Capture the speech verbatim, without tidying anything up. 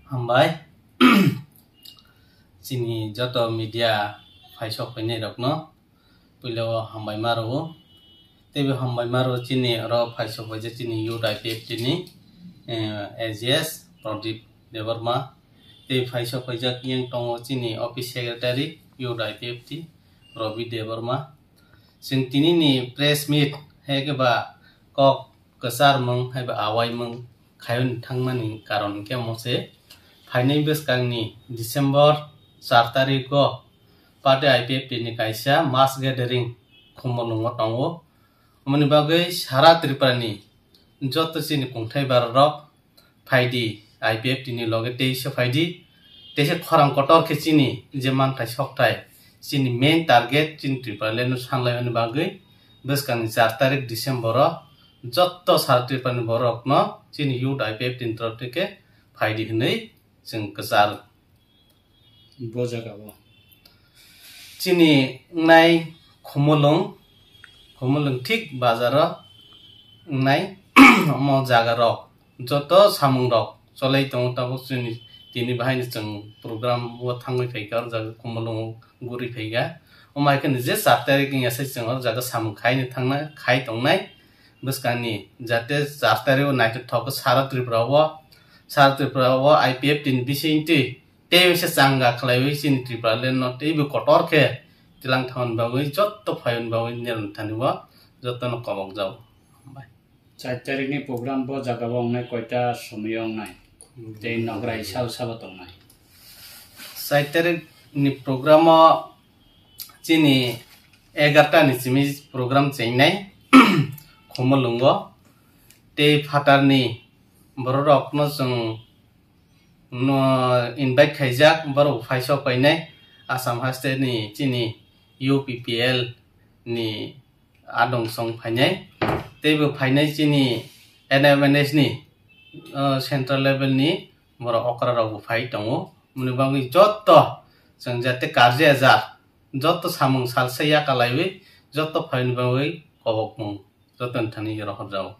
Hambai. Chini joto media phaisok phainai rokno puila o hambai ma rwo. Teibo hambai ma rwo chini oro phaisok phaijak chini youth I P F T ni, eh, A G S Pradip Debbarma. Tei phaisok phaijak yang tongo chini office secretary youth I P F T Ravi Debbarma. Chwng tini ni press meet hai khe ba kok kwchar mung hai ba awai mung khayun thangmani karon khe mo se phainai bwskang ni December char tarikh o party I P F T ni kaisa mass gathering Khumulwng o tongo. Omoni bagwi sara Tripura ni joto chini kungthai bararok phaidi, I P F T ni loge teisa phaidi, teisa khorang kotor khe chini je manthai sokthai, chini main target chini Tripura land no sanlaimani bagwi bwskangni char tarik December o jotto sara Tripura ni borok no chini youth I P F T ni torof theke phaidi hinwi chwng kwchar. Bo jaga o. Chini wngnai Khumulwng, Khumulwng thik bazar o wngnai omo jaga rok joto samung rok cholai tongo, tabuk chini tini bahai ni chwng program o thangwi phaikha, o jaga Khumulwng o guri phaikha. Omo hai kheno je char tarik wngya se chwng o jaga samung khai ni thangna, khai tongnai bwskang ni, jate char tarik o naithothok sara Tripura o, sara Tripura o I P F T ni bisingtwi tei se changa khlaiwi chini Tripura land no teibo kotor khe tilang thangni bagwi jotto phayoni bagwi nirwng thani o jotto no kobok jago. Hambai. Char tarik ni program bo jaga o wngnai koita somoi o wngnai? Tei nograi sal sabo tongnai? Char tarik ni program o chini egarta ni simi program chengnai Khumulwng o. Tei phatar ni borok rok no chwng no invite khaijak, borok phaisok painai Assam haste ni chini U P P L ni adong song phainai, teibo phainai chini N M N S ni, uh, central level ni borok okra rok bo phai tongo. Muni bagwi jotto chwng jate karjiyajak jotto samung salsa yakalaiwi jotto phaini bagwi kobokmung jotto ni thani rohorjago.